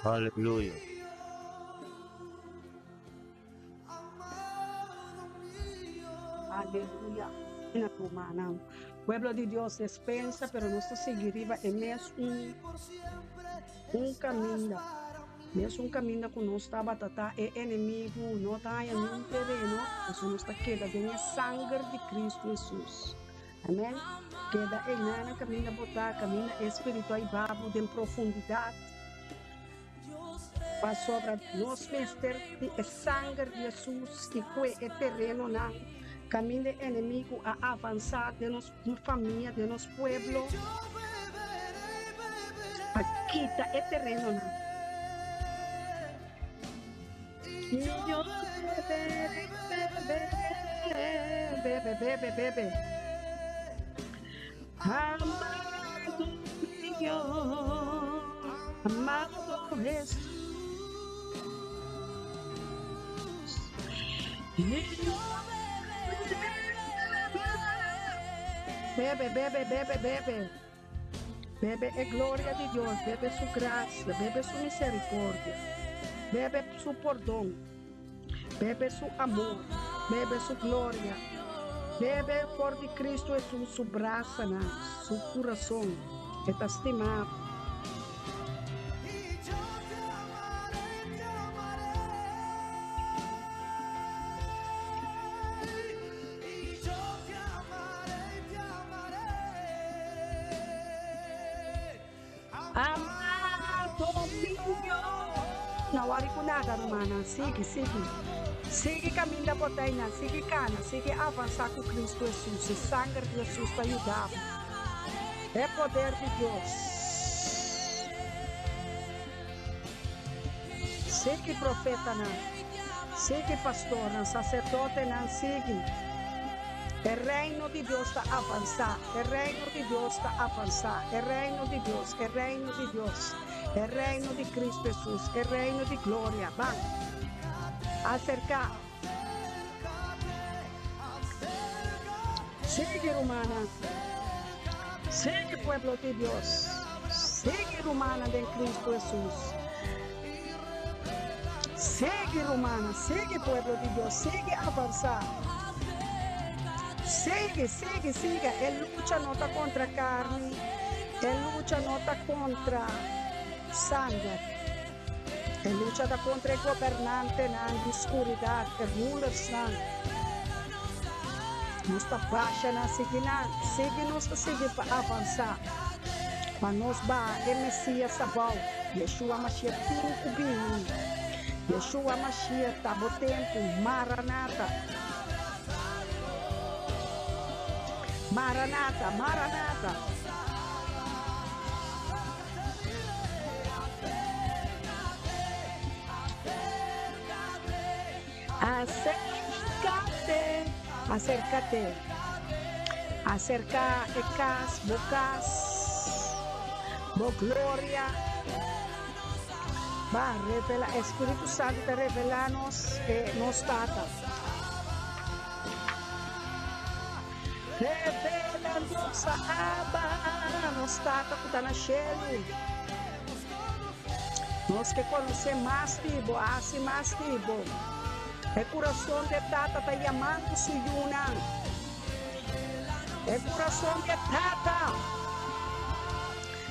Hallelujah. Aleluya. Na rumannan. Pueblo di Dios despensa, pero nos ta sigui riba e mes un un kaminda. Mes un kaminda ku nos tabata ta e enemigu no ta haña niun tereno, pasobra nos ta keda den e sanger di Kristu Hesus. Amen. Keda einan na kaminda bo ta, kaminda e Spiritu a hiba bo den profundidat. Pasobra nos mester di e sanger di Hesus i kue e terenonan kaminda e enemigu a avansá den nos famia, den nos pueblo, pa kita e terenonan. Bebe, bebe, bebe. Amado Señor, amado Jesús. Bebe, bebe, bebe, bebe. Bebe e gloria di Dios, bebe su gracia, bebe su misericordia, bebe su pordon, bebe su amor, bebe su gloria, bebe for di Cristo Jesus su brasanan, su curason, e ta stima bo. Amado mío. No wari ku nada, rumannan. Sigui, sigui. Sigui kaminda bo ta einan. Sigui kana. Sigui avansá ku Kristu Hesus. E sanger di Hesus ta yuda bo. E poder di Dios. Sigui, profetanan. Sigui, pastornan, saserdotenan. Sigui. E Reino di Dios ta avansá, e Reino di Dios ta avansá, e Reino di Dios, e Reino di Dios, e Reino di Cristo Jesus, e Reino di gloria. Ban, aserká. Sigui, rumannan. Sigui, pueblo di Dios. Sigui, rumannan den Cristo Jesus. Sigui rumannan, sigui pueblo di Dios, sigui avansá. Sigui, sigui, sigui. E lucha no ta kontra karni, e lucha no ta kontra sanger. E lucha ta kontra e gobernantenan di skuridat, e rulersnan. Nos ta basha nan, sigui nan, sigui nos ta sigui pa avansá, pa nos baha e Mesias abou. Yeshua Mashiach tin ku bini. Yeshua Mashiach ta bo tempu. Maranata. Maranata, Maranata. Aserkate, aserkate, aserka e kas, bo kas, bo gloria. Ba revela, e Spiritu Santu ta revela nos e nos Tata. Revela nos a Abba, nos Tata ku ta na shelu. Nos ke konosé mas di bo, hasi mas di bo. E kurason di e Tata ta yamando su yunan. E kurason di e Tata,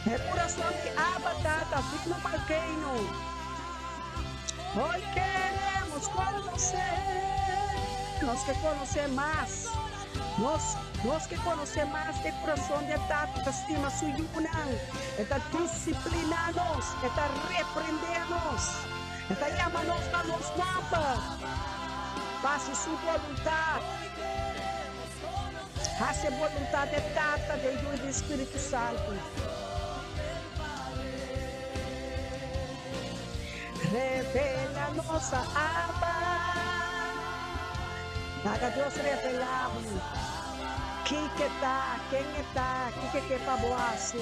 e kurason di Abba Tata, vino pa'l reino. Hoy queremos conocer, nos ke konosé mas. Nos, nos ke konosé mas e kurason di e Tata ta stima su yunan. E ta disipliná nos, e ta reprendé nos, e ta yama nos na nos nòmber pa hasi su boluntat. Hasi e boluntat di e Tata, di e Yu i di e Spiritu Santu. Revela nos a Abba. Laga Dios revelá bo kiko e ta, ken e ta, kiko e ke pa bo hasi.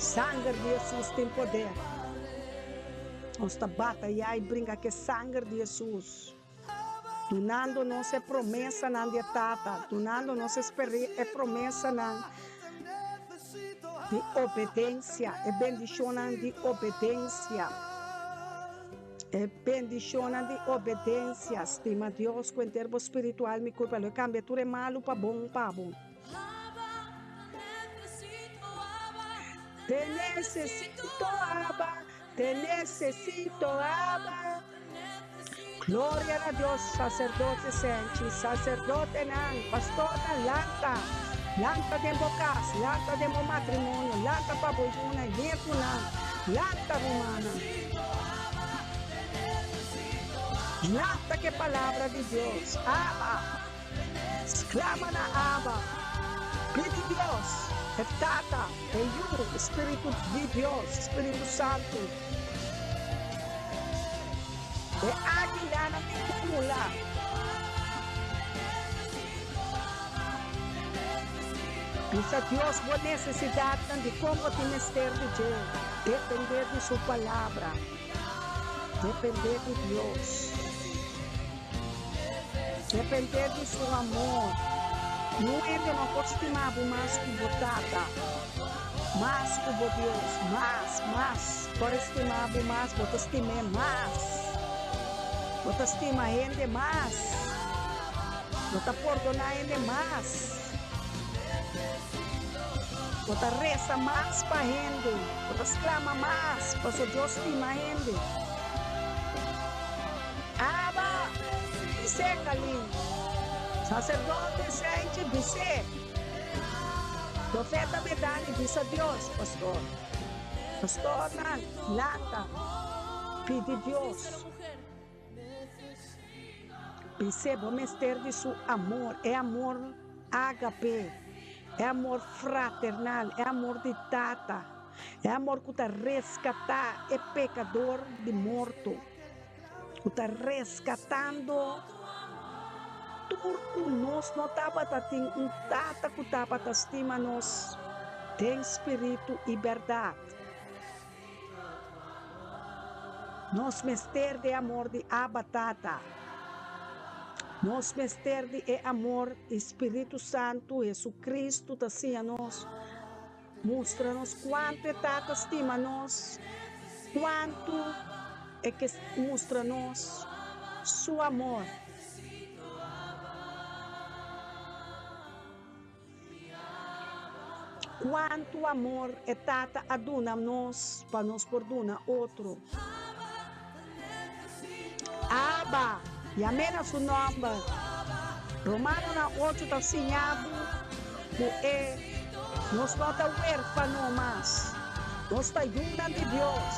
Sanger di Hesus tin poder. Nos ta batayá i bringa ku e sanger di Hesus, dunando nos e promesanan di e Tata, dunando nos e promesanan. Di obedensia, e bendishonnan di obedensia. E bendishonnan di obedensia. Stima Dios ku henter bo spiritu, alma i kurpa. Lo e kambia tur e malu pa bon pa bo. Te nesesito, Abba, te nesesito, Abba. Gloria na Dios, sacerdote senchi, sacerdotenan, pastornan, lanta, lanta den bo cas, lanta den bo matrimonio, lanta pa bo yunan, nietunan, lanta rumannan. Lanta ke palabra di Dios, Abba, sclama na Abba, pidi Dios, e Tata, e Yu, e Spiritu di Dios, Spiritu Santu. E águilanan tin ku bula. Bisa Dios bo nesesidatnan di kon bo tin mester di dje. Dependé di su Palabra. Dependé di Dios. Dependé di su amor. Niun hende no por stima bo mas ku bo Tata, mas ku bo Dios, mas, mas. Por stima bo mas, bo ta stim'é mas. Bo ta stima hende mas. Bo ta pordoná hende mas. Bo ta resa mas pa hende. Bo ta sklama mas, pasobra Dios stima hende. Aba, bis'é Kalin. Saserdote Senchi, bis'é. Profeta Medani, bisa Dios, Pastor. Pastornan, lanta, pidi Dios. Bis'é bo mester di su amor, e amor ágape, e amor fraternal, e amor di Tata, e amor ku ta reskatá e pekador di morto. Ku ta reskatando tur ku nos no tabata tin un tata ku tabata stima nos den spiritu i bèrdat. Nos mester di e amor di Abba Tata. Nos mester di e amor di Spiritu Santu. Jesucristo ta siña nos. Mustra nos kuantu e Tata stima nos, kuantu e ke mustra nos su amor. Kuantu amor e Tata a duna nos pa nos por duna otro. Abba, yam'é na su nòmber. Romanonan ocho ta siña bo ku e nos no ta huérfano mas, nos ta yunan di Dios.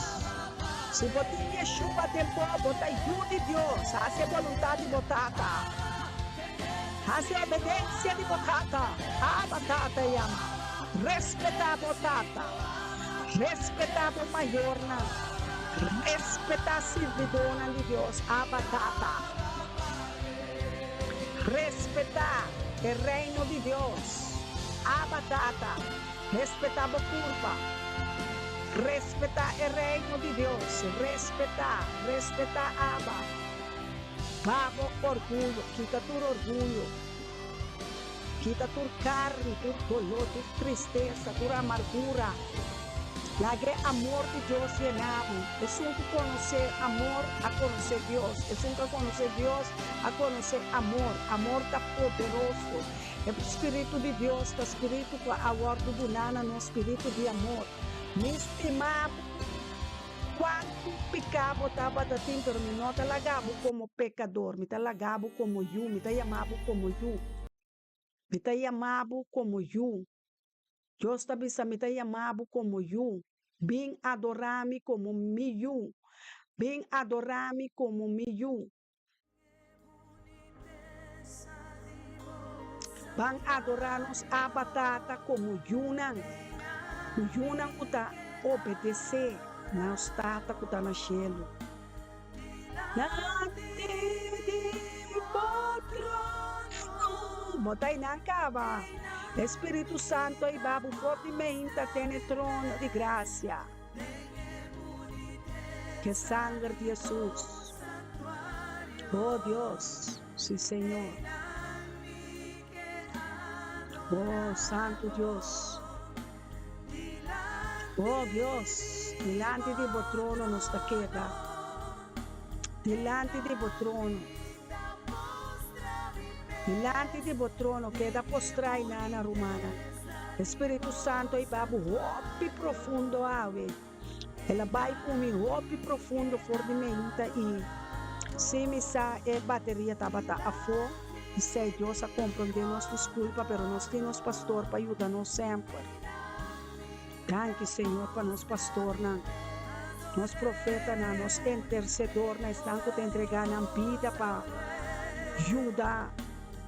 Si bo tin Yeshua den bo, bo ta yu di Dios. Hasi e boluntat di bo Tata. Hasi obedensia di bo Tata. Abba, Tata yama. Respetá bo tata. Respetá bo mayornan. Respetá sirbidónan di Dios, Abba Tata. Respetá e Reino di Dios, Abba Tata. Respetá bo kurpa. Respetá e Reino di Dios. Respetá, respetá Abba. Ba bo orguyo, kita tur orguyo. Kita tur karni, tur doló, tur tristesa, tur amargura. Laga e amor di Dios yena bo. Esun ku konosé amor a konosé Dios. Esun ku a konosé Dios a konosé amor. Amor ta poderoso. E spiritu di Dios ta spiritu ku a wòrdu duná na nos, spiritu di amor. Mi stima bo kuantu piká bo tabata tin, pero mi no ta laga bo komo pekador. Mi ta laga bo komo yu. Mi ta yama bo komo yu. Mi ta yama bo komo yu. Dios ta bisa, Mi ta yama bo komo yu. Bin adorá mi komo mi yu. Bin adorá mi komo mi yu. Ban adorá nos Abba Tata komo yunan, ku yunan ku ta obedesé nos Tata ku ta na shelu. Dilanti di bo trono. Bo ta einan kaba. E Spiritu Santu a hiba bo for di meinta te n'e trono di grasia. Ke sanger di Hesus. Oh Dios, si Señor. Oh Santu Dios. Oh Dios, dilanti di bo trono nos ta keda, dilanti di bo trono, dilanti di bo trono keda postrá i nana rumannan. E Spiritu Santu a hiba bo hopi profundo awe. El a bai ku mi hopi profundo for di meinta i si mi sa e bateria tabata afó i sei Dios a komprondé nos diskulpa pero nos tin nos pastor pa yuda nos semper. Danki Señor pa nos pastornan, nos profetanan, nos intercedornan, esnan ku ta entregá nan bida pa yuda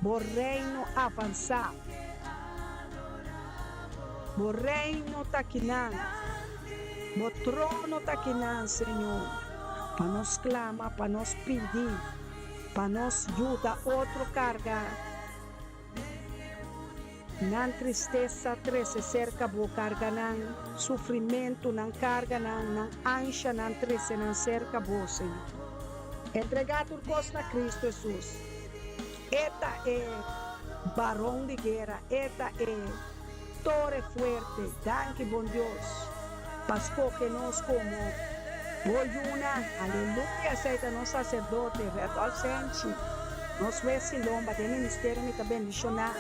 Bo Reino avansá. Bo Reino ta kinan, Bo trono ta kinan, Señor, pa nos klama, pa nos pidi, pa nos yuda otro karga. Nan tristesa trese serka bo, karga nan sufrimentu, nan karga nan, nan ansha nan trese nan serka bo, Señor. Entregá tur kos na Kristu Hesus. E ta e baron di guera, E ta e tore fuerte. Danki bon Dios pa skohe nos komo bo yunan. Aleluya! Esei ta nos saserdote, Rudolf Senchi. Nos wes di lomba den ministerio mi ta bendishoná.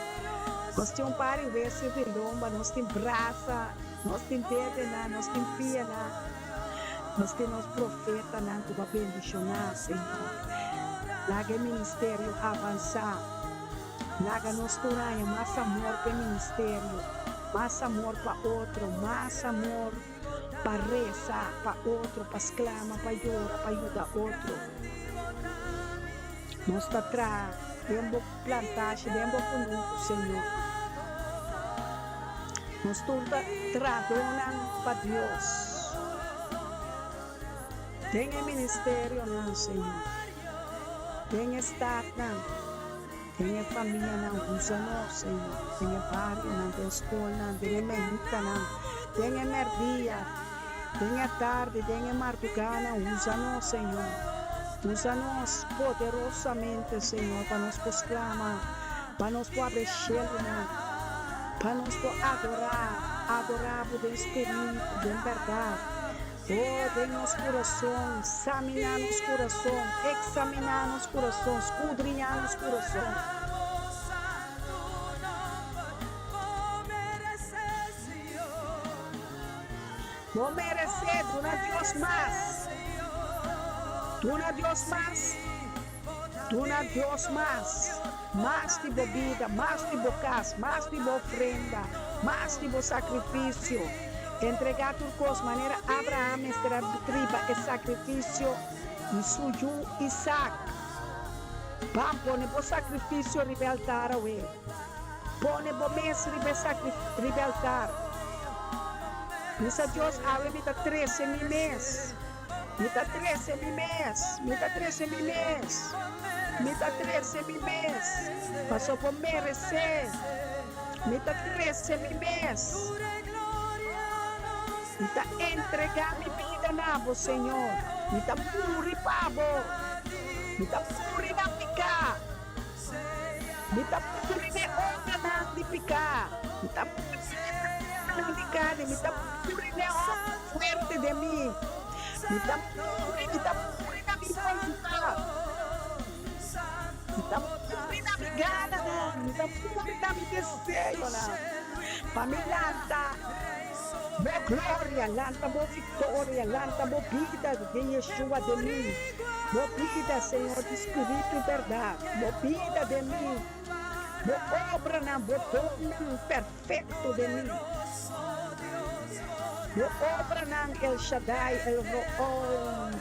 Nos tin un par di wes di lomba, nos tin brasa, nos tin dedenan, nos tin pianan, nos tin nos profetanan ku bo a bendishoná, Señor. Laga e ministerio avansá. Laga nos tur haña mas amor pa e ministerio, mas amor pa otro, mas amor pa resa pa otro, pa sklama, pa yora, pa yuda otro. Nos ta traha den bo plantashi, den bo kunuku, Señor. Nos tur ta trahadónan pa Dios den e ministerionan, Señor, den e statnan, den e famianan. Usa nos, Señor, den e barionan, den skolnan, den e mehitanan, den e mèrdia. Den e tardi, den e mardugánan, usa nos, Señor. Usa nos poderosamente, Señor, pa nos por sklama, pa nos por abri shelunan, pa nos por adorá, adorá Bo den spiritu, den bèrdat. Oh, den nos kurason, saminá nos kurason, eksaminá nos kurason, skudriñá nos kurason. Bo meresé duna Dios mas. Duna Dios mas. Duna Dios mas. Mas di bo bida, mas di bo kas, mas di bo ofrenda, mas di bo sakrifisio. Entregá tur kos manera Abraham mester a triba e sakrifisio di su yu Isak. Ban pone bo sakrifisio riba e altar awe. Pone bo mes riba e riba e altar. Bisa Dios, Awe mi ta trese mi mes. Mi ta trese mi mes. Mi ta trese mi mes. Mi ta trese mi mes. Paso bo meresé. Mi ta trese mi mes. Mi ta entregá mi bida na bo, Señor. Mi ta muri pa bo. Mi ta muri na piká. Mi ta muri den obranan di piká. Mi ta muri den obranan di karni. Mi ta muri den obra fuerte den mi. Mi ta muri, mi ta muri na mi boluntat. Mi ta muri na mi gananan. Mi ta muri na mi deseonan. Pa mi lanta Bo gloria, lanta Bo viktoria, lanta Bo bida den Yeshua den mi. Bo bida, Señor, di spiritu i bèrdat, Bo bida den mi, Bo obranan, Bo donnan perfekto den mi. Bo obranan, El Shaddai, El Rooi,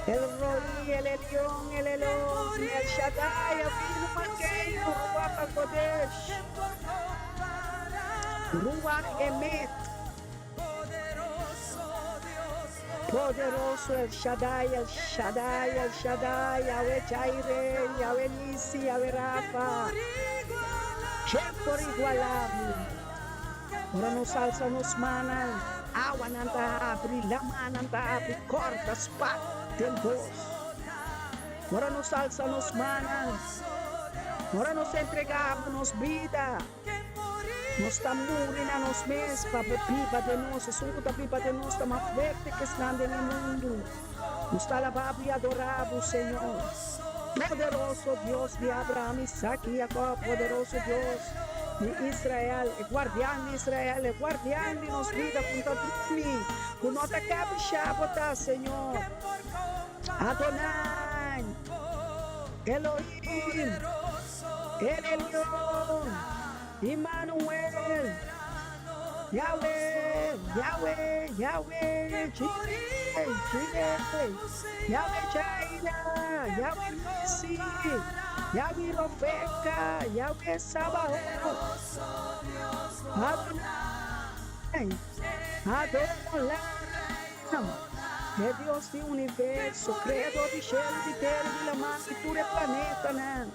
El Roi, El Elyon, El Elon, El Shaddai, Avinu Malkeinu, Ruach HaKodesh, Ruach Emet. Poderoso El Shaddai, El Shaddai, El Shaddai, Yahweh Jireh, Yahweh Nissi, Yahweh Rapha. Ken por igualá bo? Ora nos alsa nos mannan, awanan ta habri, lamannan ta habri, kòrta spat den dos. Ora nos alsa nos mannan, ora nos entregá bo nos bida. Nos ta muri na nos mes pa Bo biba den nos. Esun ku ta biba den nos ta mas fuerte ku esnan den e mundu. Nos ta alabá Bo i adorá Bo, Señor. Poderoso Dios di Abraham, Isaac i Jacob, poderoso Dios di Israel, e guardian di Israel, e guardian di nos bida ku ta drumi, ku no ta kabishá Bo ta, Señor. Adonai, Elohim, El Elyon, Immanuel, Yahweh, Yahweh, Yahweh, Jireh, Jireh, Yahweh Jireh, Yahweh Nissi, Yahweh Rofeka, Yahweh Sabaoth, Adonai, Adon Olam, e Dios di universo, Creador di shelu, di tera, di laman i tur e planetanan.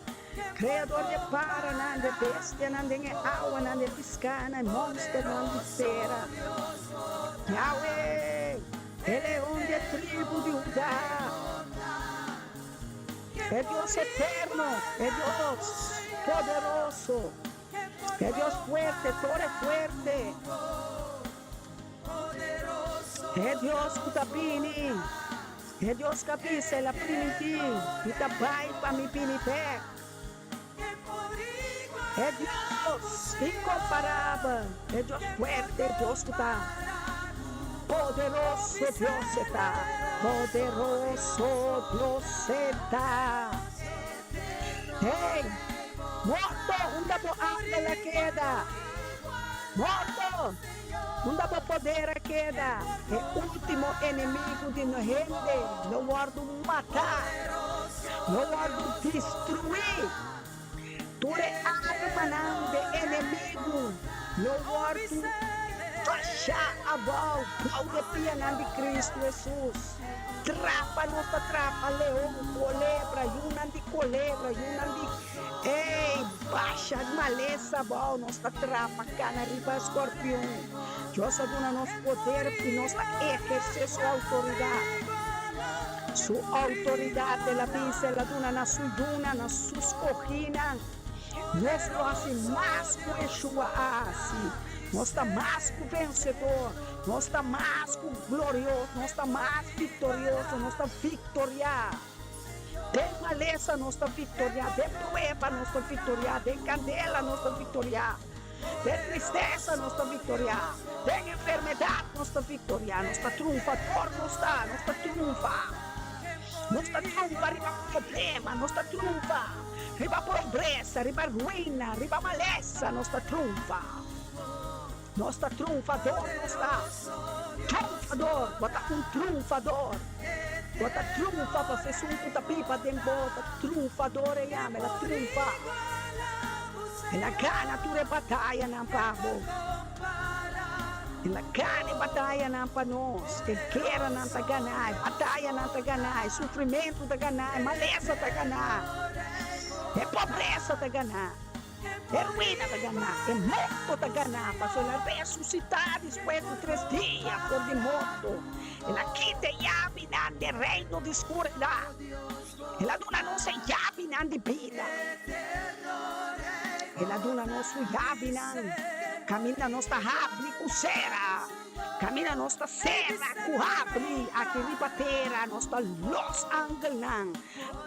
Kreador di e paranan, di e bestianan den e awanan, di e piskanan, e monsternan di tera. Yahweh, e Leon di e tribu di Hudá, e Dios eterno, e Dios poderoso, e Dios fuerte, tore fuerte, e Dios ku ta bini. E Dios ka bisa, El a primintí, Mi ta bai pa mi bini bèk. E Dios inkomparabel, e Dios fuerte, e Dios ku ta poderoso, Dios e ta, poderoso Dios e ta. Hey, morto, unda bo angel a keda? Morto! Unda bo poder a keda? E ultimo enemigu di no hende lo wòrdu matá, lo wòrdu destruí. Tur e armanan di e enemigu lo wòrdu bashá abou bou di e pianan di Kristu Hesus. Trapa nos ta trapa leon, kolebra, yunan di kolebra, yunan di. Ey, basha malesa abao, nos ta trapa cana riba scorpion. Dios a duna nos poder y nos ta eherce su autoridad. Su autoridad el a bisa, el a duna na su yuna, na su scoginan. Nos lo haci mas cu Yeshua a haci. Nos ta mas cu vencedor, nos ta mas cu glorioso, nos ta mas victorioso, nos ta victoria. Den malesa nos ta viktoriá, den prueba nos ta viktoriá, den kandela nos ta viktoriá, den tristesa nos ta viktoriá, den enfermedat nos ta viktoriá, nos ta triunfador nos ta, nos ta triunfa, nos ta triunfa riba problema, nos ta triunfa riba pobresa, riba ruina, riba malesa nos ta triunfa, nos ta triunfador nos ta. Triunfador, bo ta un triunfador. Bo ta triunfa pasobra esun ku ta biba den bo ta triunfador e yama, el a triunfa. El a gana tur e batayanan pa bo. El a gana e batayanan pa nos. E gueranan ta ganá, e batayanan ta ganá, e sufrimentu ta ganá, e malesa ta ganá, e pobresa ta ganá. E ruina ta ganá, e morto ta ganá, pasobra el a resusitá despues di tres dia for di morto. El a kita e yabinan di e reino di skuridat. El a duna nos e yabinan di bida. El a duna nos su yabinan kaminda nos ta habri ku sera. Kaminda nos ta sera ku habri aki riba tera, nos ta los angelnan.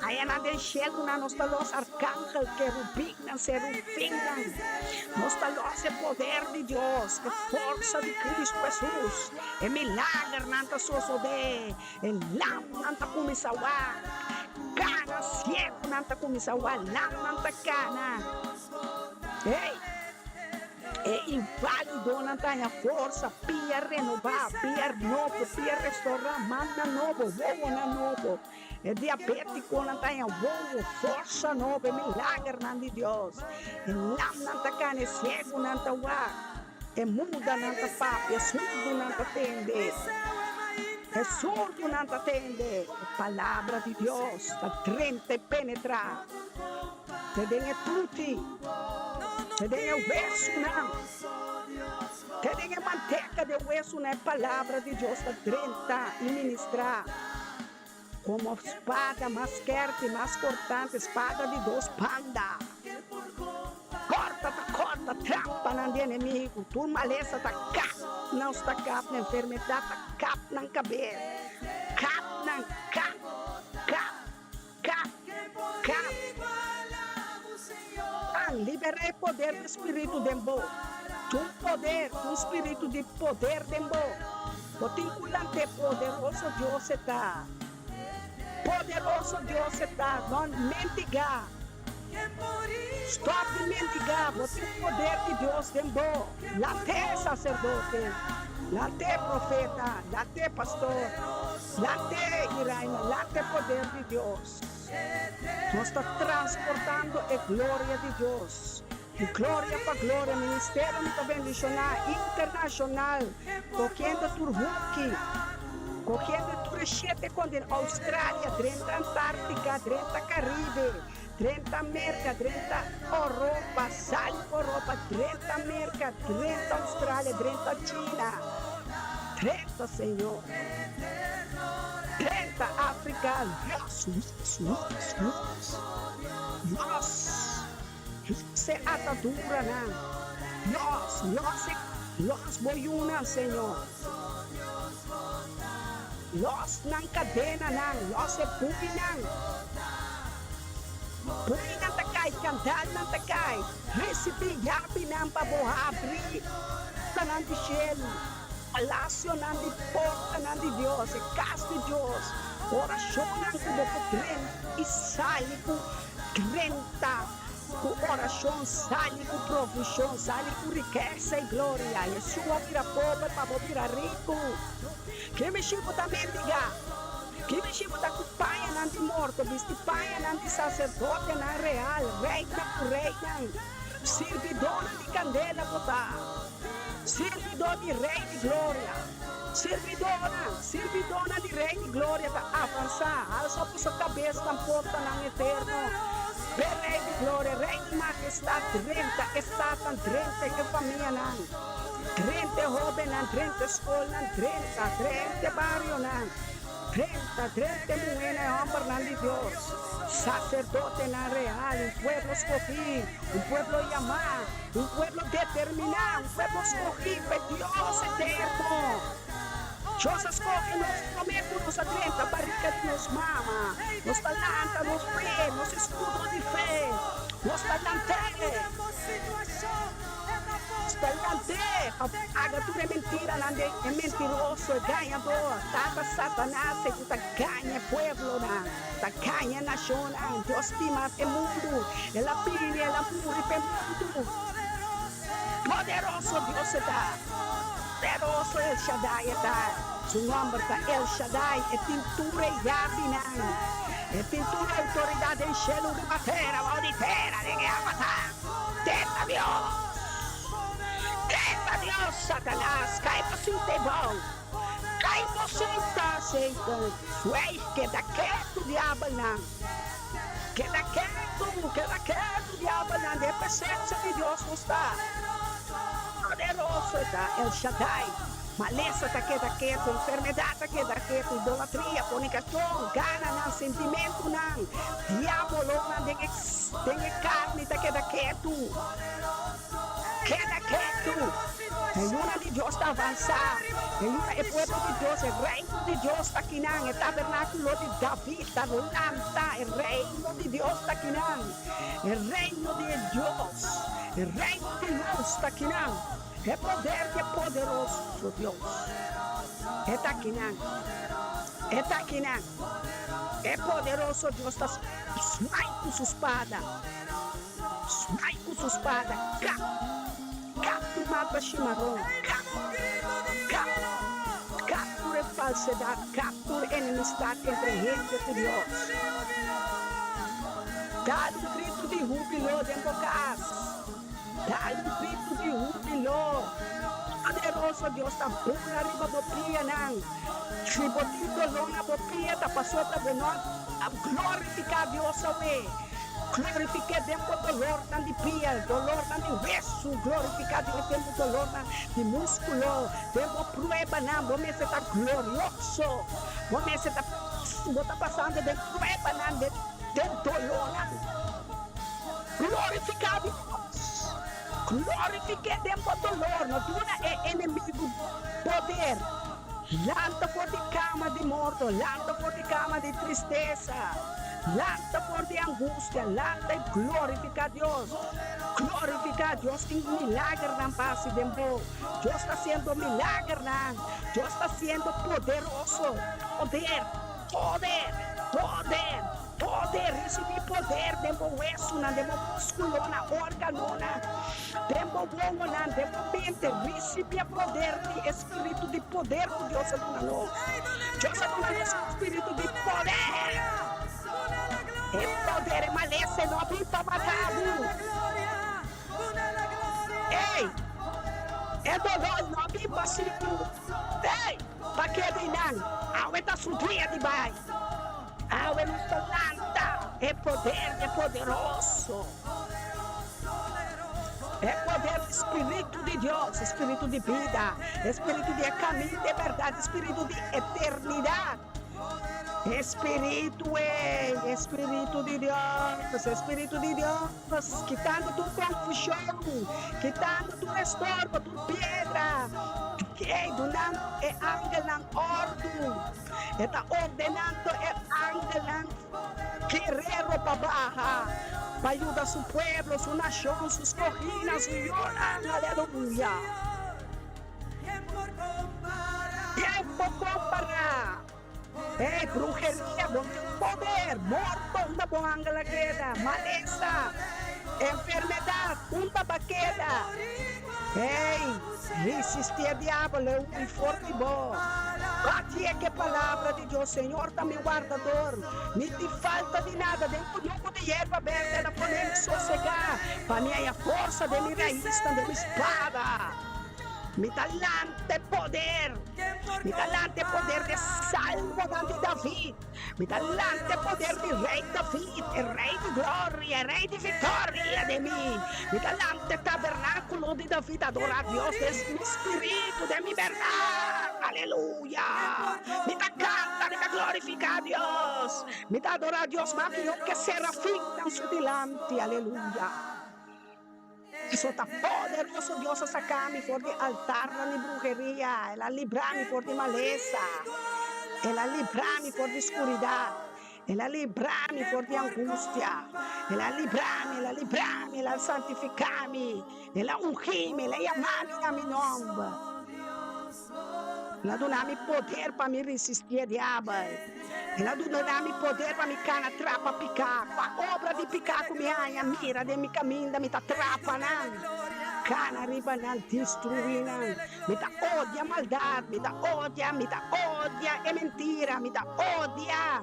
Ayanan den shelunan nos ta los arkangel, kerubinnan, serufinnan. Nos ta los e poder di Dios, e forsa di Kristu Hesus. E milagernan ta sosodé, e lamnan ta kuminsá wak, kana siegunan ta kuminsá wak, lamnan ta kana. Hey! E invalidonan ta haña forsa, pia renobá, pia nobo, pia restorá, mannan nobo, wowonan nobo. E diabétikonan ta haña wowo, forsa nobo, e milagernan di Dios. E lamnan ta kana, e siegunan ta wak, e mudanan ta papia, e surdunan ta tende. E surdunan ta tende. E palabra di Dios ta drenta i penetrá te den e tuti, te den e wesunan. Te den e manteka di e wesunan e palabra di Dios ta drenta i ministrá komo spada mas skèrpi, mas kortante, spada di dos banda. Kòrta ta kòrta. Kòrta trampanan di enemigu, tur malesa ta kap, nos ta kap nan enfermedat ta kap nan kabes, kap nan, kap, kap, kap, kap. An liberá e poder di spiritu den bo, tur poder, tur spiritu di poder den bo, bo tin ku lant'é poderoso Dios e ta. Poderoso Dios e ta, no mentigá. Stop di mentigá, bo tin poder di Dios den bo. Lant'é saserdote, lant'é profeta, lant'é pastor, lant'é i reina, lant'é poder di Dios. Nos ta transportando e gloria di Dios. Di gloria pa gloria, ministerio mi ta bendiciona internacional, cogiendo tur hoki, cogiendo tur e shete continente, Australia, drenta Antarctica, drenta Caribe, drenta Merca, drenta Europa, sali Europa, drenta Merca, drenta Australia, drenta China, drenta Señor, drenta Africa, los, los, los, los, los. Los e ataduranan, los, los e, los bo yunan, Señor. Los nan kadenanan, los e buinan. Buinan ta kai, kandalnan ta kai. Risibí yabinan pa bo habri portanan di shelu, palasionan di portanan di Dios, e kas di Dios. Orashonnan ku bo por drenta i sali ku. Drenta ku orashon, sali ku provishon, sali ku rikesa i gloria. Yeshua bira pober pa bo bira riku. Ke mishi bo ta mendiga? Ke mishi bo ta ku pañanan di morto, bisti pañanan di saserdotenan real, reinan ku reinan, sirbidónan di kandela bo ta, sirbidó di Rei di gloria? Sirbidónan, sirbidónan di Rei di Gloria ta avansá, halsa boso kabes nan portanan eterno. Be Rei di Gloria, Rei di Mahestat, drenta e statnan, drenta e famianan, drenta e hóbennan, drenta e skolnan, drenta, drenta e barionan, drenta, drenta e muhénan i hòmbernan di Dios, saserdotenan real, un pueblo skogí, un pueblo yamá. Un pueblo determiná, un pueblo skohí pa e Dios eterno. Dios a skohe nos promé ku nos a drenta barika di nos mama. Nos ta lanta nos fe, nos eskudo di fe. Nos ta lant'é. Nos ta lant'é pa paga tur e mentiranan di e mentiroso, e gañador, tata Satanas, e ku ta gaña e pueblonan. Ta gaña nashonnan. Dios stima e mundu. El a bini, el a muri pa e mundu. Poderoso Dios e ta. Poderoso El Shaddai e ta. Su nomber ta El Shaddai. E tin tur e yabinan. E tin tur e outoridat den shelu, riba tera, bou di tera, den e awa ta. Tenta Dios. Tenta Dios, Satanas. Kai pa sinta e bou. Kai bo sinta, Satan. Zwijg, keda ketu, diabelnan. Keda ketu, keda ketu, diabelnan. Den presensia di Dios nos ta. Poderoso e ta, El Shaddai. Malesa ta keda ketu, enfermedat ta keda ketu, idolatria, fornikashon, gananan, sentimentunan, diabolonan den e den e karni ta keda ketu. Keda ketu! E luna di Dios ta avansá. E luna, e pueblo di Dios, e reino di Dios ta kinan. E tabernákulo di David ta lanta. E reino di Dios ta kinan. E reino di e Dios, e reino di lus ta kinan. E poder di e poderoso Dios, e ta kinan. E ta kinan. E poderoso Dios ta swai ku su spada. Swai ku su spada, kap, kap tur mata shimaron, kap, kap, kap tur e falsedat, kap tur enemistat entre hende ku Dios. Dal un gritu di húbilo den bo kas, dal un gritu di húbilo. Poderoso Dios ta bula riba bo pianan. Si bo tin doló na bo pia ta pasobra bo no a glorifiká Dios awe. Glorifik'é den bo dolornan di pia, dolornan di wesu, glorifiká Dios den bo dolornan di múskulo, den bo pruebanan, bo mester ta glorioso, bo mester ta, bo ta pasando den pruebanan, den dolornan, glorifiká Dios, Glorifik'é den bo dolor, no duna e enemigu poder. Lanta for di kama di morto, lanta for di kama di tristesa, lanta for di angustia, lanta i glorifiká Dios. Glorifiká Dios tin milagernan pa hasi den bo. Dios ta hasiendo milagernan. Dios ta hasiendo poderoso. Poder, poder, poder, poder. Risibí poder den bo wesunan, den bo muskulonan, organonan, den bo wowonan, den bo mente. Risibí e poder di e Spiritu di poder ku Dios a duna nos. Dios a duna nos un spiritu di poder. E poder e malesa no a bin pa mata bo. Ey, e dolor no a bin pa siku. Ey, pa keda einan. Awe ta su dia di bai. Awe nos ta lanta e poder di e poderoso. E poder di Spiritu di Dios, e Spiritu di bida, e Spiritu di e kaminda, e bèrdat, e Spiritu di eternidat. E Spiritu ei, e Spiritu di Dios, e Spiritu di Dios, kitando tur konfushon, kitando tur estorbo, tur piedra, ei, dunando e angelnan òrdu, e ta ordenando e angelnan. Guerrero pa baha pa yuda su pueblo, su nashon, su skohínan, su yunan. Aleluya! Ken por kompará? Ey, bruheria, bo tin poder! Morto, unda bo angel a keda? Malesa, enfermedat, unda bo a keda? Ey, risistí e diabel, e hui for di bo. Bati e ke palabra di Dios, Señor ta mi wardador, mi tin falta di nada. Den kunuku di yerba berde el a pone mi sosegá, pa mi haña forsa den mi raisnan, den mi spada. Mi ta lanta e poder, mi ta lanta e poder di e salmonan di David. Mi ta lanta e poder di Rei David, e Rei di gloria, e Rei di victoria den mi. Mi ta lanta e tabernaculo di David, adora Dios den mi spiritu, den mi berdad. Aleluya! Mi ta canta, mi ta glorifica Dios. Mi ta adora Dios mas mihor ke serafinnan su dilanti. Aleluya! Eso ta poderoso! Dios a saca mi for di altarnan di bruheria, El a libra mi for di malesa, El a libra mi for di scuridad, El a libra mi for di angustia, El a libra mi, El a libra mi, El a santifica mi, El a ungi mi, El a yama mi na mi nomber. El a duna mi poder pa mi risisti e diabel. El a duna mi poder pa mi kana trapa piká. Kua obra di piká ku mi haña mira den mi kaminda, mi ta trapa nan, kana riba nan, destruí nan. Mi ta odia maldat, mi ta odia, mi ta odia e mentira, mi ta odia.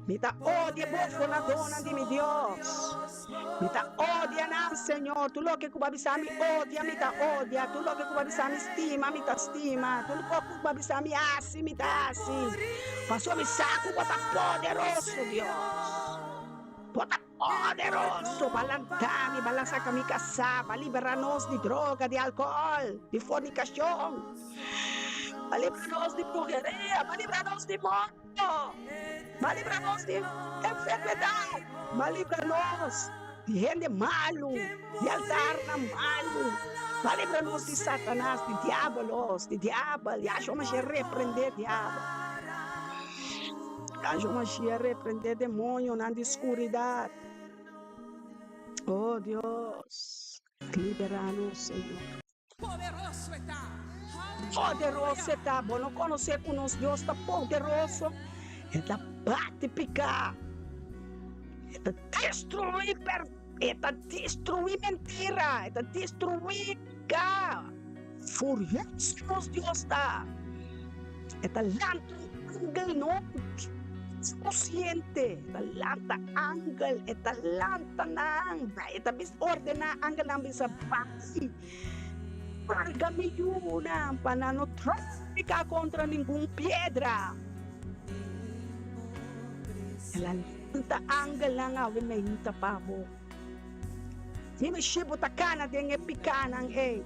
Mi ta odia e bofonadónan di mi Dios. Mi ta odia nan, Señor. Tur loke ku bo a bisa mi odia, mi ta odia. Tur loke ku bo a bisa mi stima, mi ta stima. Tur loke ku bo a bisa mi hasi, mi ta hasi. Pasobra mi sa ku bo ta poderoso, Dios. Bo ta poderoso pa lanta mi, pa saka mi kasá, pa liberá nos di droga, di alkohòl, di fornikashon, pa libra nos di bruheria, pa libra nos di morto. Ba libra nos di enfermedat, ba libra nos di hende malu, di altarnan malu, ba libra nos di Satanas, di diabolos, di diabel. Yahshua Mashiach reprende diabel. Yahshua Mashiach reprende demonionan di skuridat. Oh Dios, libera nos, Señor. Poderoso e ta. Bo no konosé ku nos Dios ta poderoso? E ta bati piká. E ta destruí per, e ta destruí mentira, e ta destruí piká. Furioso nos Dios ta. E ta lanta un angel no konsiente. E ta lanta angel, e ta lanta nan. E ta bis ordená angelnan bisa bati. Carga mi yunan pa nan no tropica contra ningun piedra. El a lanta angelnan awe meinta pa bo. Dime si bo ta cana den e picanan ey.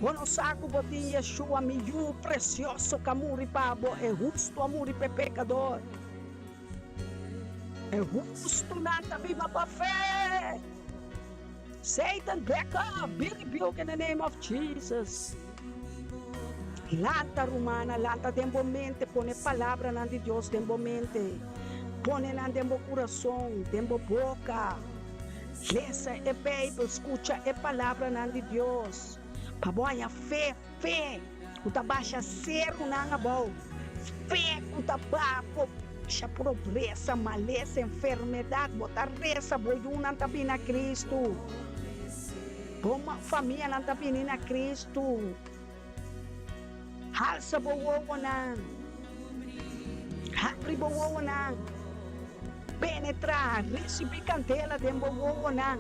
Bo no sa cu bo tin Yeshua, mi yu precioso cu a muri pa bo, e husto a muri pa e pecador. E hustonan ta biba pa fe. Satan, back off, be rebuked in the name of Jesus. Lanta, rumana, lanta den bo mente, pone palabranan di Dios den bo mente, pone nan den bo kurason, den bo boka. Lesa e Beibel, skucha e palabranan di Dios, pa bo haña fe, fe ku ta basha serunan abou, fe ku ta baha basha pobresa, malesa, enfermedat. Bo ta resa, bo yunan ta bini na Kristu. Bo famianan ta bini na Kristu. Halsa bo wowonan. Habri bo wowonan. Penetrá, risibí kandela den bo wowonan.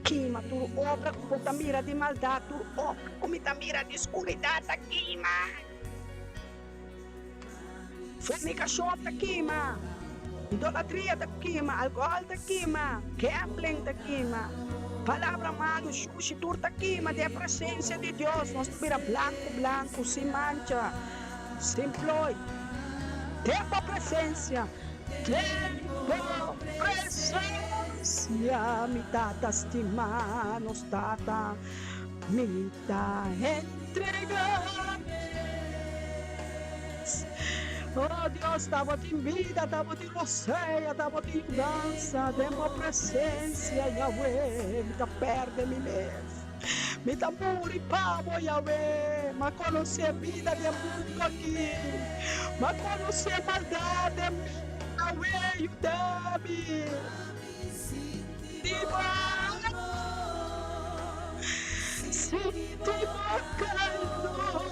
Kima tur obra ku bo ta mira di maldat, tur obra ku mi ta mira di skuridat ta kima. Fornikashon ta kima, idolatria ta kima, alkohòl ta kima, gambling ta kima, palabra malu, shushi, tur ta kima den e presensia di Dios. Nos ta bira blanku blanku, sin mancha, sin ploi, den bo presensia, den bo presensia, mi Tata stimá, nos Tata, mi Ta entrega mes. Oh Dios, ta bo tin bida, ta bo tin rosea, ta bo tin yudansa den bo presencia, Yahweh. Mi ta perde mi mes. Mi ta muri pa bo, Yahweh. M'a conoce bida den mundo aki. M'a conoce maldad den mundo, Yahweh, yuda mi. Sinti bo Sinti bo calor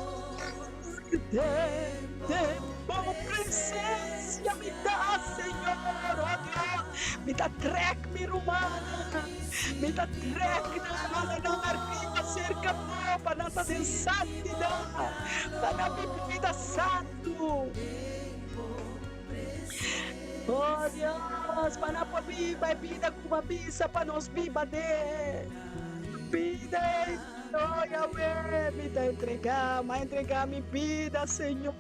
Den bo presencia mi ta Señor Oh Dios Mi ta trek mi rumannan Mi ta trek nan hala nan ariba cerca bo Pa nan ta den santidad Pa nan biba bida santu. Oh Dios, pa nan por biba e bida ku bo a bisa pa nos biba den. Bida ei, oh Yahweh, mi ta entregá, mi a entregá mi bida, Señor.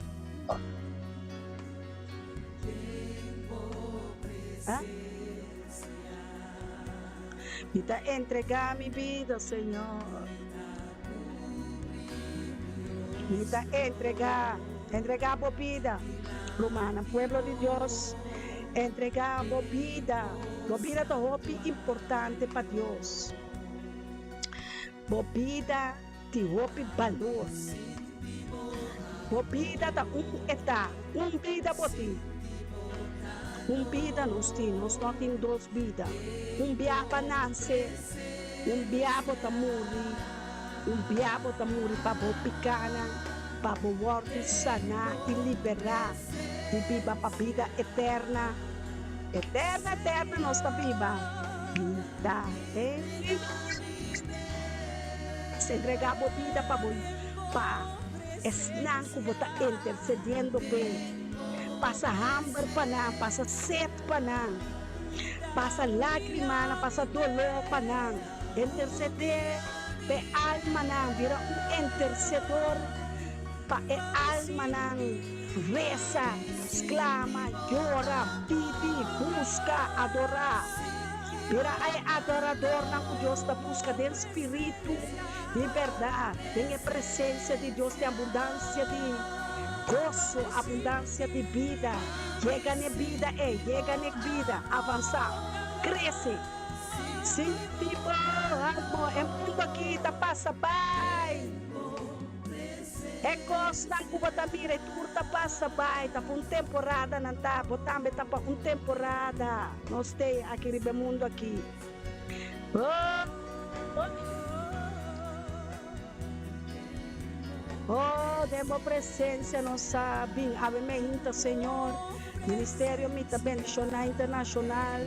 Mi ta entregá mi bida, Señor. Mi ta entregá, entregá bo bida, rumannan, pueblo di Dios, entregá bo bida. Bo bida ta hopi importante pa Dios. Bo bida tin hopi balor. Bo bida ta un e ta, un bida bo tin. Un bida nos tin, nos no tin dos bida. Un bia pa nase. Un bia bo ta muri, un bia bo ta muri pa bo pikánan, pa bo wòrdu saná i liberá di biba pa bida eterna. Eterna, eterna nos ta biba. Bida Entregá bo bida pa bo pa esnan ku bo ta intersediendo p'e. Pasa hamber pa nan, pasa set pa nan. Pasa lágrimanan, pasa doló pa nan. Intercedé p'e almanan, bira un intercedor pa e almanan. Resa, sklama, yora, pidi, buska, adorá. Bira e adoradornan ku Dios ta buska den spiritu i bèrdat. Den e presensia di Dios tin abundansia di goso, abundansia di bida. Yega n'e bida ei, yega n'e bida, avansá, krese. Sinti bo alma, e mundu aki ta pasa bai. E kosnan ku bo ta mira e tur ta pasa bai, ta pa un temporada nan ta, bo tambe ta pa un temporada. Nos t'ei aki riba e mundu aki. Oh, oh. Oh, den bo presencia nos sa bin awe meinta, Señor. Ministerio mi ta bendiciona internacional.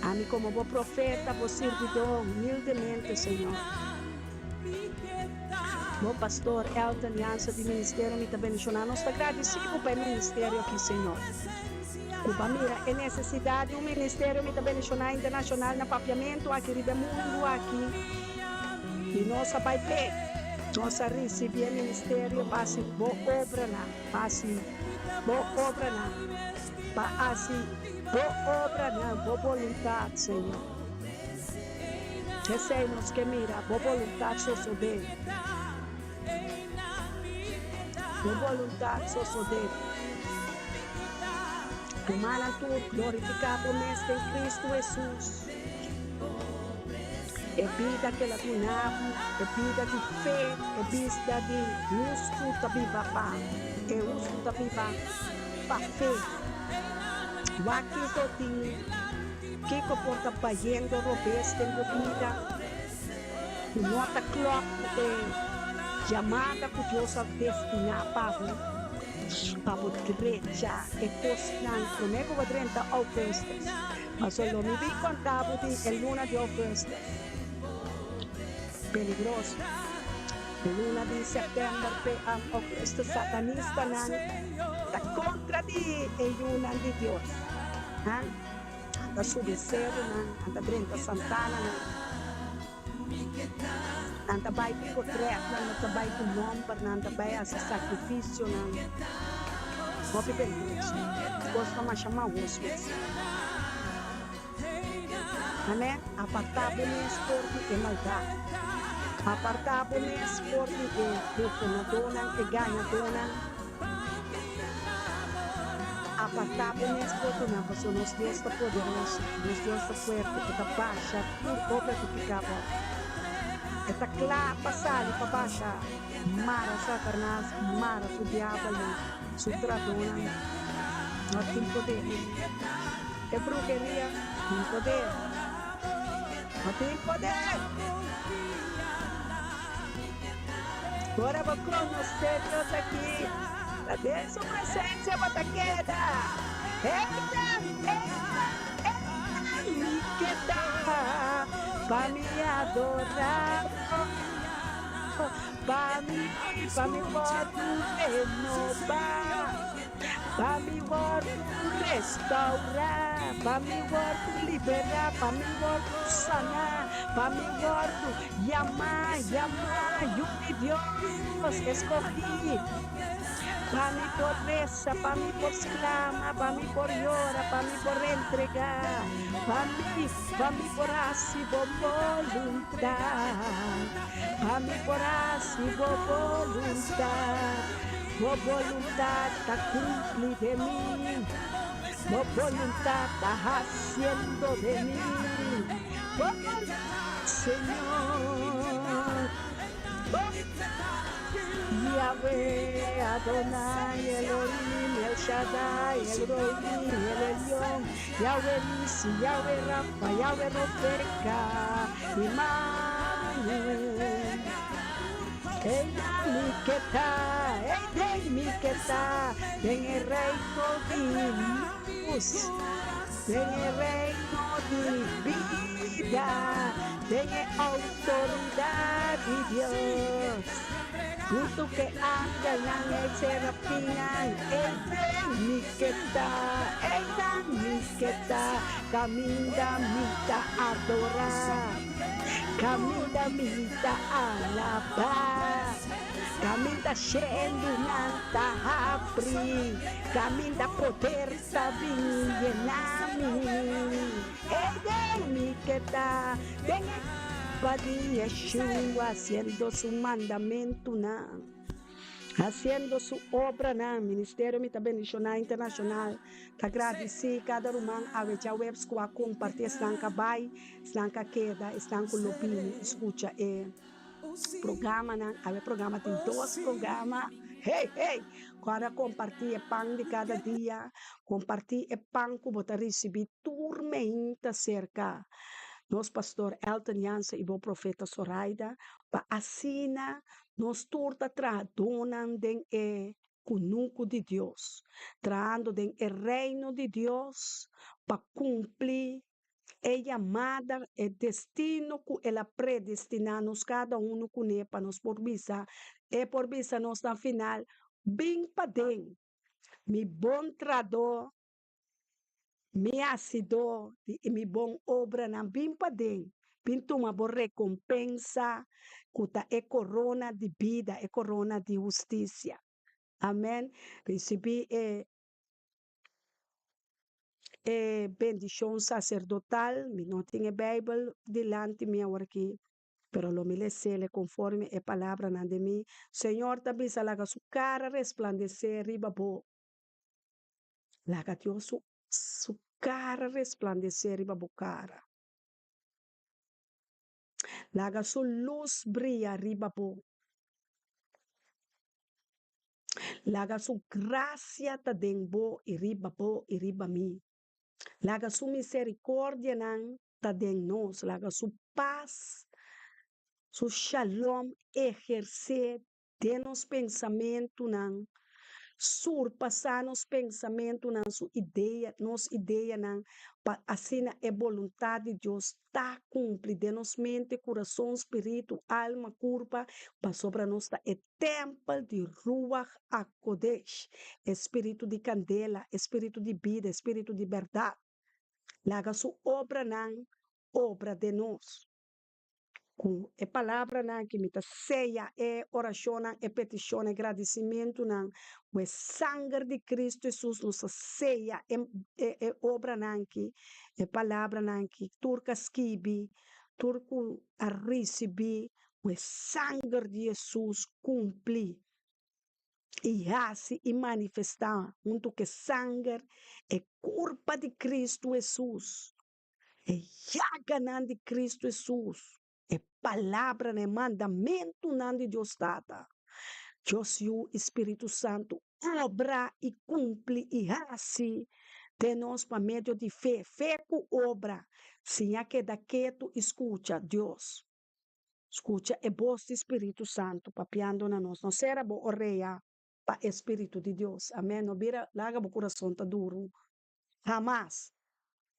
Ami como bo profeta, bo sirbidor, humildemente, Señor. Bo pastor Elton Jansen di ministerio mi ta bendiciona. Nos ta gradeci bo pa e ministerio aki, Señor. Cu bo a mira e necesidad di un ministerio mi ta bendiciona internacional na papiamento aki riba e mundo aki. I nos a bai p'e. Nos a risibí e ministerio pa hasi bo obranan, pa hasi bo obranan, pa hasi bo obranan, bo boluntat, Señor. Esei nos ke mira, bo boluntat sosodé. Bo boluntat sosodé. Rumannan tur, glorifiká bo mes den Kristu Hesus. E bida ku el a duna bo, e bida di fe, e bista di hustu ta biba pa e hustu ta biba pa fe. Wak kiko tin, kiko por ta bayendo robes den bo bida ku no ta klòp ku e yamada ku Dios a destiná pa bo, pa bo drecha e kosnan promé ku bo drenta Ougùstùs. Paso lo mi bin konta bo di e luna di ougùstùs, peligroso. E luna di sèptèmber te ougùstùs satanistanan ta kontra di e yunan di Dios. Nan ta subi serunan, nan ta drenta santananan, nan ta bai ku potrètnan, nan ta bai ku nòmbernan, nan ta bai hasi sakrifisionan. Hopi peligroso. Kos ta masha mahos mes. Amen. Apartá bo mes for di e maldat. Apartá bo mes for di e bufonadónan, e gañadónan. Apartá bo mes for di nan, pasobra nos Dios ta poderoso, nos Dios ta fuerte, e ta basha tur obra di piká bou. E ta kla pa sali pa basha mara Satanas, mara su diabelnan, su tradónan. No tin poder. E bruheria tin poder. No tin poder. Ora bo konosé Dios aki, ta den su presensia bo ta keda. Eita, eita, eita, mi keda pa mi adorá bo, pa mi, pa mi wòrdu renobá. Pa mi wòrdu restaurá, pa mi wòrdu liberá, pa mi wòrdu saná, pa mi wòrdu yamá, yamá, Yu di Dios, eskogí. Pa mi por resa, pa mi por sklama, pa mi por yora, pa mi por entregá, pa mi, pa mi por hasi bo boluntat, pa mi por hasi bo boluntat. Bo boluntat ta kumpli den mi, Bo boluntat ta hasiendo den mi, Bo boluntat, Señor. Bo Yahweh, Adonai, Elohim, El Shaddai, El Roi, El Elyon, Yahweh Nissi, Yahweh Rapha, Yahweh Rofeka, Immanuel. Ei na mi ke ta, ei den mi ke ta, den e reino di lus, den e reino di bida, den e outoridat di Dios. Huntu ku e angelnan, e serafinnan, ei den mi ke ta, ei na mi ke ta, kaminda mi ta adorá. Caminda mi ta alabá, caminda shendunan ta habri, caminda poder ta bin yena mi. Ey den mi ke ta den e pa di Yeshua, haciendo su mandamentunan. Haciendo su obranan, Ministerio Mi Ta Bendiciona Internacional ta gradici cada ruman awe djaweps cu a comparti esnan ca bay, esnan ca keda, esnan cu lo bini y scucha e programanan. Awe programa tin dos programa, hey hey! Cu a comparti e pan di cada dia, comparti e pan cu bo ta ricibi tur meinta cerca nos Pastor Elton Jansen y bo Profeta Soraida pa asina Nos tur ta trahadónan den e kunuku di Dios, trahando den e Reino di Dios pa kumpli e yamada, e destino ku El a predestiná nos kada unu kuné pa nos por bisa, E por bisa nos na final, Bin paden, mi bon trahadó, Mi hasidó di mi bon obranan bin paden, bin tuma bo rekompensa ku ta e korona di bida, e korona di hustisia. Amen. Risibí e E bendishon saserdotal, mi no tin e Beibel dilanti mi aworakí, pero lo mi les'é konforme e palabranan di mi Señor ta bisa, Laga su kara resplandesé riba bo. Laga Dios su su kara resplandesé riba bo kara. Laga su lus bria riba bo. Laga su grasia ta den bo i riba bo i riba mi. Laga su misericordianan ta den nos. Laga su pas, su shalom ehersé den nos pensamentunan, surpasá nos pensamentunan, su idea, nos ideanan, pa asina e boluntat di Dios ta kumpli den nos mente, kurason, spiritu, alma, kurpa, pasobra nos ta e tèmpel di Ruach HaKodesh, e spiritu di kandela, e spiritu di bida, e spiritu di bèrdat. Laga su obranan obra den nos. Ku e palabranan aki mi ta seya e orashonnan, e petishonnan, e gradisimentunan. Ku e sanger di Kristu Hesus nos ta seya e e obranan aki, e palabranan aki, tur ku a skibi, tur ku a risibí, ku e sanger di Hesus kumpli i hasi i manifestá huntu ku e sanger e kurpa di Kristu Hesus. E yaganan di Cristo Hesus, e palabranan, e mandamentunan di Dios Tata, Dios Yu i Spiritu Santu obra i kumpli i hasi den nos pa medio di fe, fe ku obra. Siña keda ketu i skucha Dios. Skucha e bos di Spiritu Santu papiando na nos. No sera bo orea pa e Spiritu di Dios. Amen. No bira laga bo kurason ta duru. Hamas.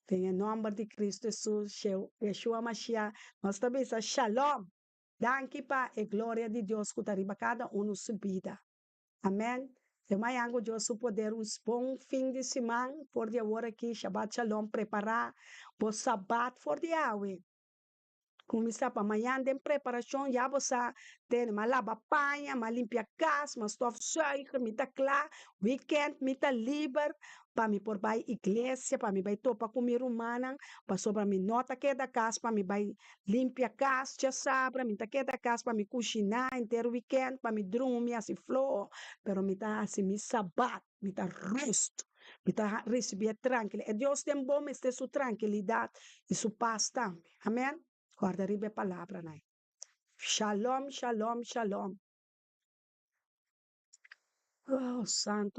Den e nomber di Cristo Jesus, Yeshua Mashiach, nos ta bisa Shalom! Danki pa e gloria di Dios cu ta riba cada uno su bida. Amen. Te mañan cu Dios su poder un bon fin di siman for di awor aki, Shabbat Shalom, prepara bo Sabbat for di awe. Kuminsá pa mañan den preparashon, ya bo sa tene, m'a laba paña, m'a limpia kas, m'a stofzuiger, mi ta kla, wikènt mi ta liber pa mi por bai iglesia, pa mi bai topa ku mi rumannan, pasobra mi no ta keda kas pa mi bai limpia kas djasabra, mi ta keda kas pa mi kushiná henter wikènt, pa mi drumi hasi floho, pero mi ta hasi mi sabat. Mi ta rust, mi ta ricibi e trankilidad. E Dios den bo mester su trankilidad y su paz tambe. Amen. Guarda riba e palabranan ei. Shalom, shalom, shalom. Oh, santo.